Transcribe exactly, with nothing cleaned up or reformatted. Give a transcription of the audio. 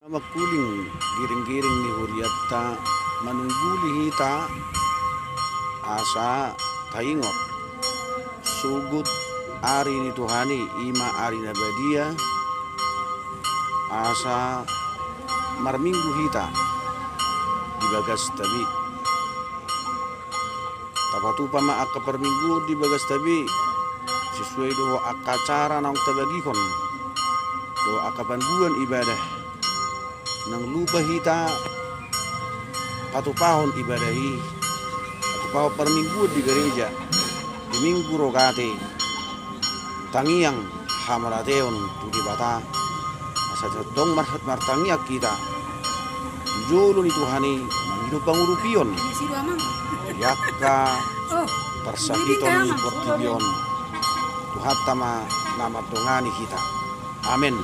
Mangkuling giring-giring ni hurianta, manungguli hita asa taingot sogot ari ni Tuhan i, i ma ari na badia, asa marminggu hita di bagasta be. Tapatupa ma angka parmingguon di bagasta be sesuai dohot angka acara naung tabagihon dohot angka panduan ibadah. Ndang lupa hita patupahon ibadah i, patupahon parmingguon di gareja di Minggu Rogate, tangiang hamauliateon tu Debata, asa tongtong mar-, martangiang hita di jolo ni Tuhan i, mangido pangurupion di angka parsahiton ni portibi on. Tuhanta ma na mandongani hita. Amen.